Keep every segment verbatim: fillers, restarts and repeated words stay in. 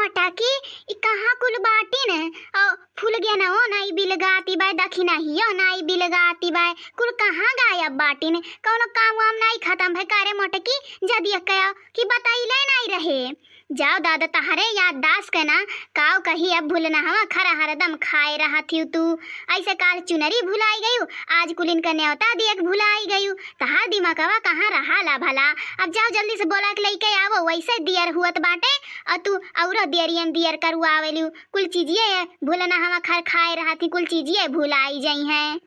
मोटकी, ई कहाँ कुल बाटिन? अउ फुलगेनवो नाई बिलगाती बाय, दखिनहियो नाई बिलगाती बाय, कुल कहाँ गायब बाटिन? कउनो काम वाम नाई खतम भय का रे मोटकी? जदि कहो कि बतइले नाई रहे। जाओ दादा, तहरे याददाश्त के ना, काव कही अब भुलनहवा खरा हरदम खाए रहत हिउ तू। अइसे काल चुनरी भुलाई गयू, आज कुलिन का नेवता दिए के भुलाई गयू। तहार दिमागवा कहाँ रहाला भला? अब जाओ जल्दी से बोला के लइके आवो, वइसे दियर हुअत बाटे। अउ तू अउरो दियरियन दियर करुआवेलिउ, कुल चीजिए भुलनहवा खर खाए रहत ही, कुल चीजिए भुलाई जइहैं।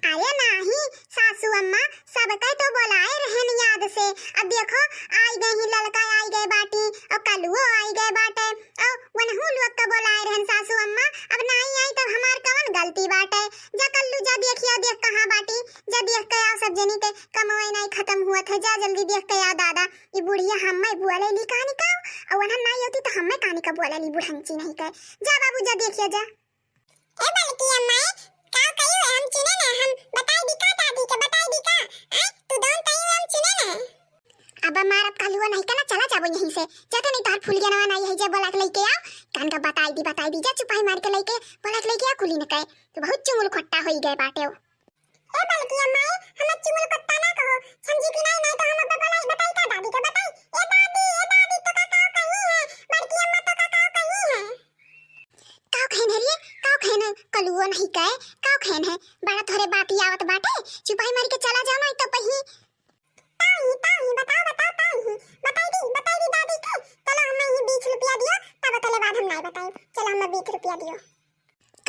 अरे नाही सासू अम्मा, सबके तो बोलाए रहन याद से। अब देखो, आई गई ही ललका, आई गए बाटी, अउ कलुओ आई गए बाटे, अउ वनहू लोग के बोलाए रहन सासू अम्मा। अब नाही आई तब हमार कवन गलती बाटे? जा कल्लू जा देखिया, देख कहाँ बाटी, जा देख के आओ, सब जनी के कमवे नाही खतम हुअत है, जा जल्दी देख के आओ दादा। ई बुढ़िया हम्मे बोलेली कहानी का, अउ वनहन नाही होती तो हम्मे कहानी का बोलेली बुढ़ंची नहीं के। जा बाबू जा देखिया जा। ए बड़की अम्मा, ए, का कही है? हम चिने ना, हम बताई दी का दादी के, बताई दी का? आय, तू दोन कही है, हम चिने ना। अब मारब कलुआ नहीं के ना, चला जाबो यहीं से। जाते नहीं तोहर फुलगेनवा नहीं है जे बोला के लइके आओ। कान का बताई दी, बताई दी, जा चुपाई मार के लइके, बोला के लइके आ कुली न कहे। तू बहुत चुंगल खोट्टा होई गए बाटे हो। ए बड़की अम्मा, ए, हम चुंगल खोट्टा ना कहो, समझी कि नहीं, नहीं तो हम अब बोलाई, बताई का दादी के, बताई। ए दादी, ए दादी, तो का, का कही है? बड़की अम्मा तो का, का कही है? काव खेन है रे? काव खेन है? कलुओ नहीं कहे, काव खेन है? बड़ा तोहरे बाती आवत बाटे, चुपाई मारी के चला जाओ ना, तो पही। ताई, ताई, बताओ, बताओ, ताई, बताई दी, बताई दी दादी के। चलो, हमें ही बीस रुपया दियो, तब तले बाद हम नहीं बताई। चलो, हमें बीस रुपया दियो।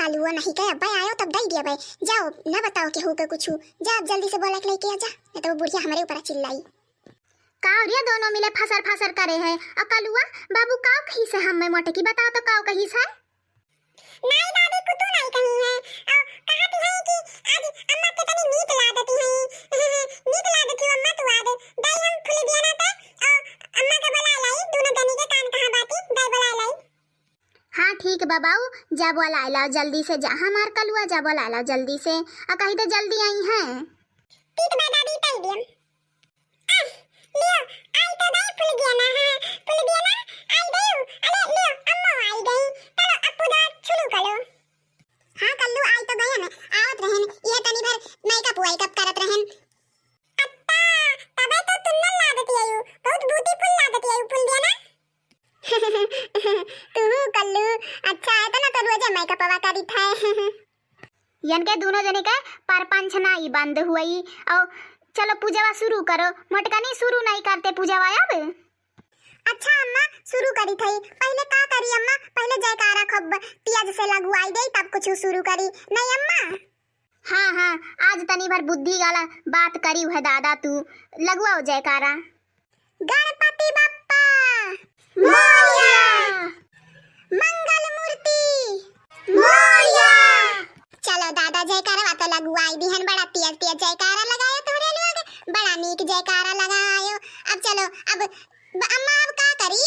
कलुओ नहीं कहे, अब्बे आयो तब दई दियो बे। जाओ, ना बताओ केहू के कुछ। जा, अब जल्दी से बोला के लइके आ जा, नहीं तो वो बुढ़िया हमारे ऊपर चिल्लाई। काव रे दोनों मिले फसर फसर करे है। अ कलुआ, बाबू काव कहिस है हम्मे मोटकी, बताओ तो काव कहिस है? नाई दादी, कुतु नाई कही है। अ, कहती है कि आज अम्मा के तनी नीक लागती है। नीक लागती हो अम्मा तू आज। दाई हम फुलगेना ते, अ, अम्मा के बोला लाई, दोनों जनी के कान कहाँ बाती, दाई बोला लाई। हाँ ठीक बा बाऊ, जा बोला लाओ जल्दी से, जा हमार कलुआ, जा बोला लाओ जल्दी से। अ कही तो जल्दी आई हैं। ठीक बा दादी, तई दियम। आह, लियो, आई तो गई फुलगेना, हाँ, फुलगेना, आई गई। अरे, लियो, अम्मा आई गई। चलो, अब पूजा शुरू करो। हाँ, कल्लू, आई तो गई हमें, आवत रहन, ये तनी भर makeup वेकअप करत रहन। अत्ता, तबे तो तुन्नल लागत आयु, बहुत beautiful लागत आयु, फुलगेना। तू कल्लू, अच्छा है तो ना, तो रोजे makeup वा करी था। यनके दुनो जने के परपंच नाई बंद हुई। अउ चलो पूजवा शुरू करो। मोटकनी शुरू नाई करते पूजवा अब। अच्छा अम्मा, शुरू करी थई। पहले का करी अम्मा? पहले जयकारा खूब तेज से लगवाई दे, तब कुछ शुरू करी। नहीं अम्मा? हाँ, हाँ, आज तनी भर बुद्धि वाला बात करी है दादा तू। लगवाओ जयकारा। गणपति बप्पा मोरया। मंगल मूर्ति मोरया। चलो दादा, जयकारा तो लगवाई दिहन, बड़ा तेज तेज जयकारा लगायो तोहरे लोग, बड़ा नीक जयकारा लगायो। अब चलो, अब ब-, अम्मा अब का करी?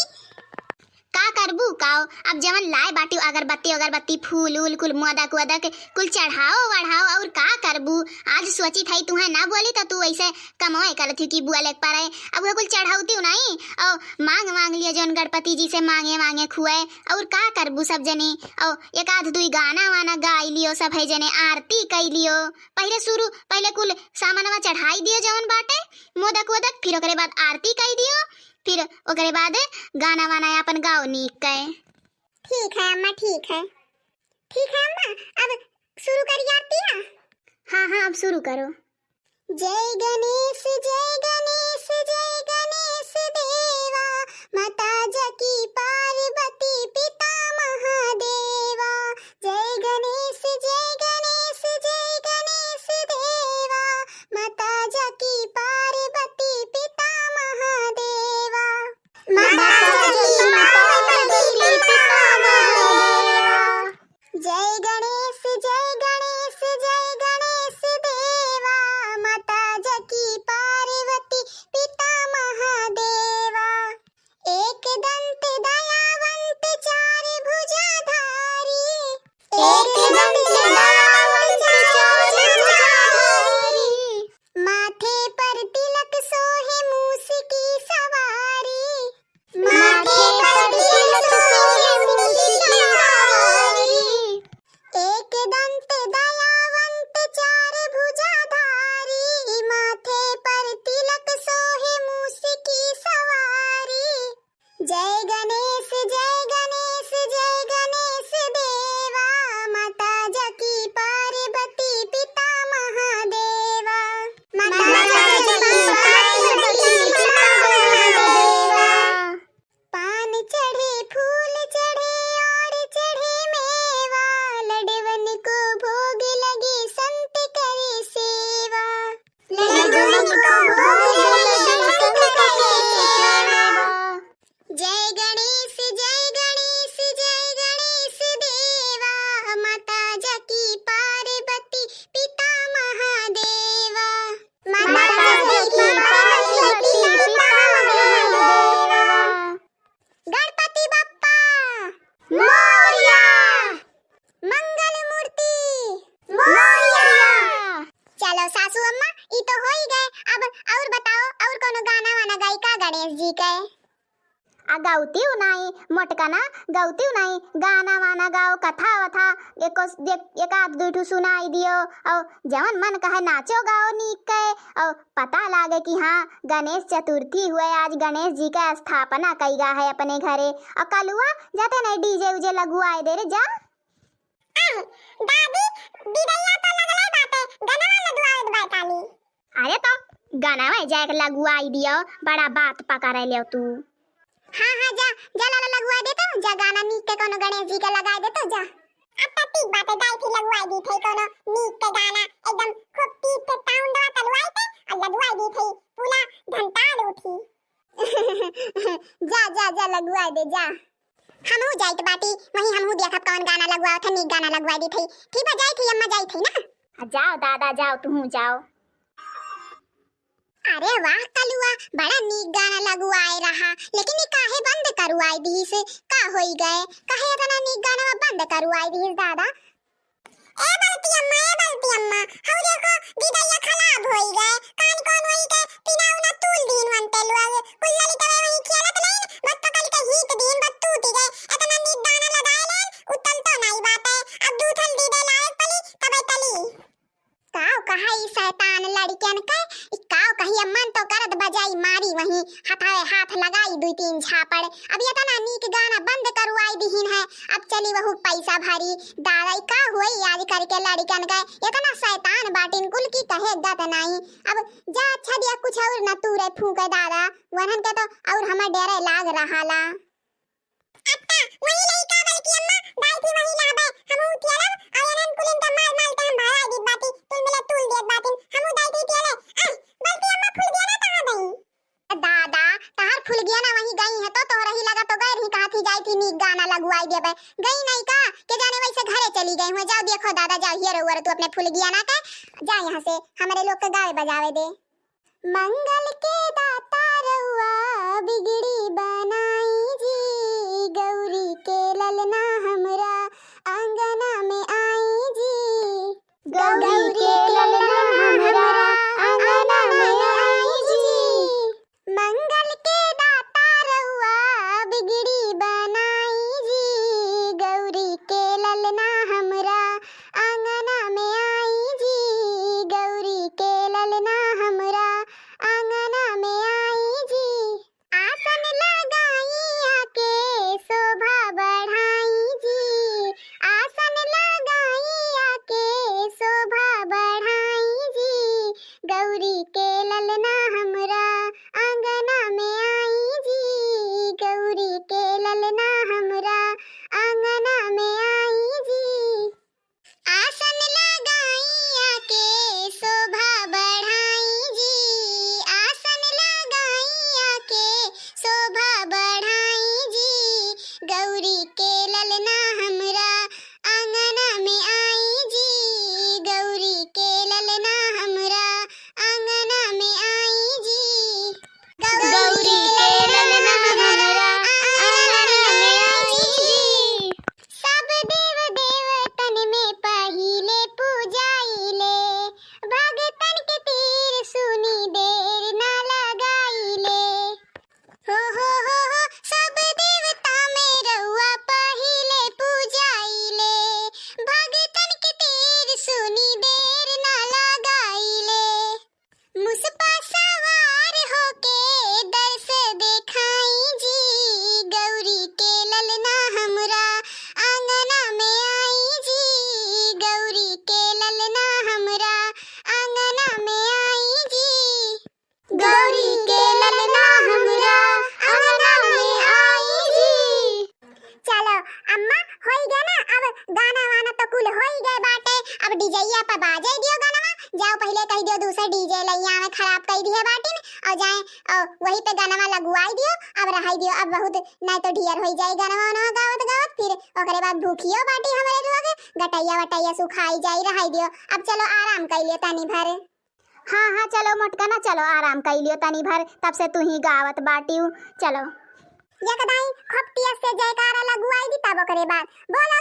का करबू काओ? अब जवन लाए बाटी अगरबत्ती, अगरबत्ती, फूल, उल, कुल मोदक, वोदक, कुल चढ़ाओ, वढ़ाओ, और का करबू? आज सोची थई तुहें ना बोली तो तू ऐसे कमवे करत ही कि बोले के पड़े। अब वो कुल चढ़ौती नहीं, और मांग, मांग लियो जौन गणपति जी से मांगे, मांगे खुए। और का करबू सब जने? और एक आध दुई गाना वाना गाई लियो सब है जने, आरती कई लियो। पहले शुरू, पहले कुल सामानवा चढ़ाई दियो जौन बाटे, मोदक, वोदक, फिर ओकरे बाद आरती कई दियो, फिर ओकरे बाद गाना वाना अपन गाओ नीक के। ठीक है अम्मा, ठीक है। ठीक है अम्मा, अब शुरू करी आरतिया? हाँ, हाँ, अब शुरू करो। जय गणेश, जय गणेश, जय गणेश देवा, माता जाकी पार्वती पिता महादेवा। जय गणेश, जय गणेश, जय गणेश देवा, माता जाकी पार्वती पिता महादेवा। माता जाकी पार्वती पिता महादेवा। जय गणेश, जय गणेश, जय गणेश देवा, माता जाकी पार्वती पिता महादेवा। एक दंत जय गणेश, जय गणेश, जय गणेश देवा, माता जाकी पार्वती पिता महादेवा। माता जाकी पार्वती पिता महादेवा। पान चढ़े, फूल चढ़े और चढ़े मेवा, लड्डुवन को भोग लगे संत करे सेवा। लड्डुवन को भोग लगे संत करे सेवा। जय गणेश, जय गणेश, जय गणेश देवा, माता जाकी पार्वती पिता महादेवा। माता जाकी पार्वती पिता महादेवा। गणपति बप्पा मोरया। मंगल मूर्ति मोरया। चलो सासू अम्मा, ई तो होई गए। अब और बताओ, और कोनो गाना वाना गाई का गणेश जी के? आ गौतिउ नाई, मोटकना, गौतिउ नाई, गाना वाना गाओ, कथा वथा, एको, एक, एक आध दुइ ठू सुनाई दियो, और जवन मन कहे नाचो गाओ नीक के, और पता लागे कि हाँ, गणेश चतुर्थी हुए, आज गणेश जी का स्थापना कई गा है अपने घरे। और कलुआ, जाते नहीं डीजे उजे लगुआए दे रे, जा। आह, दादी, बिदैया तो लगले बाटे, गनवा लगुआए दे बाय काली। अरे तो गनवा जाए के लगुआई दियो, बड़ा बात पकड़े लियो तू। हाँ, हाँ, जा, जा लाला लगुआए दे तो, जा गाना नीक के कोनो गणेश जी के लगाए दे तो, जा। अब तो ठीक बाटे, जाई थी लगुआई दी थे कोनो नीक के गाना, एकदम खूब पीट के sound दवा तलवाई थे, और लगुआई दी थे, पूरा घंटाल उठी। जा, जा, जा, लगुआए दे, जा। हमहू जाइत बाटी, वहीं हमहू देखब कौन गाना लगुआवत है, नीक गाना लगुआए दी थई। ठीक बा, जाइत हई अम्मा, जाइत हई ना। आ, जाओ दादा, जाओ, तुहू जाओ। अरे वाह कलुआ, बड़ा नीक गाना लगुआए रहा, लेकिन ई काहे बंद करवाए दिहिस? का होई गए? काहे इतना नीक गाना बंद करवाए दिहिस दादा? ए बलती अम्मा, ए बलती अम्मा, हऊ देखो, बिदैया खराब होई गए। कान कौन होई के, पिना उना तूल दीन वनते लोग। कुल लड़िकवे वहीं खेलत लेन, बस पकड़ के हीट दीन, बस टूट गए। इतना नीक गाना लगाए लेन, उतल तो नाई बाटे। अब दू थल दीदे लायक पली, तबे तली। काव कहा ई शैतान लड़िकन के, ई काव कही अम्मन तो करत बजाई मारी वहीं, हथावे हाथ लगाई दुई तीन झापड़। अब इतना नीक गाना बंद करवाई दिहिन है, अब चली वहू पैसा भरी। दादा, ई का होई आजकल के लड़िकन के, इतना शैतान बाटिन कुल की कहे गत नाई। अब जा अच्छा दिया कुछ और न तूरे फूके दादा, वरहन के तो और हमें डरे लाग रहाला। अत्ता, वही लइका बलकी अम्मा, दाई थी वही लाबे, हमहू उठियालब, और एनन कुलिन के माल माल के हम भराई दीत बाटी, तुल मिले तुल दियत बाटिन, हमहू दाई थी उठियाले। आह, बलकी अम्मा फुलगिया ना कहाँ गई? दादा, तहार फुलगिया ना वहीं गई है तो तोहरा ही लगा तो गए रही, कहा थी जाई थी नीक गाना लगुआई देबे। गई नहीं का? के जाने वैसे घरे चली गई हुए। जाओ देखो दादा, जाओ हियर ओवर तू अपने फुलगिया ना के, जा यहाँ से, हमरे लोग के गावे बजावे दे। मंगल के दाता रउआ बिगड़ी बनाई जी, गौरी के ललना हमरा आंगना में आई जी। गौरी के ललना हमरा आंगना में आई जी। मंगल के दाता रउआ बिगड़ी बनाई जी, गौरी के ललना हमरा आंगना में आई जी, गौरी के ललना हमरा आंगना में आई जी। आसन लगाई आके शोभा बढ़ाई जी, आसन लगाई आके शोभा बढ़ाई जी, गौरी के ललना हमरा आंगना में आई जी, गौरी के ललना हमरा आंगना में आई जी। आसन लगाई आके शोभा बढ़ाई जी, आसन लगाई आके शोभा बढ़ाई जी, गौरी के ललना हमरा आंगना में आई जी, गौरी के ललना हमरा आंगना में आई जी। गौरी के ललना हमरा आंगना में आई जी। सब देव देवतन में पहिले पूजाइले, भगतन के पीर सुनी देर ना लगाइले। हो, हो, हो, हो, सब देवता में रउआ पहिले दिहे बाटिन, और जाए, और वही पे गनवा लगवाई दियो। अब रहाई दियो, अब बहुत नहीं तो ढियर होई जाई गनवा उनवा गावत गावत, फिर ओकरे बाद भूखियो बाटी हमरे लोग, गटैया वटैया सुखाई जाई, रहाई दियो। अब चलो आराम कई लियो तनी भर। हाँ हाँ, चलो मोटकना, चलो आराम कई लियो तनी भर, तब से तू ही गावत बाटिउ। चलो। यकदाई खूब तेज से जयकारा लगवाई दी, तब ओकरे बाद बोलो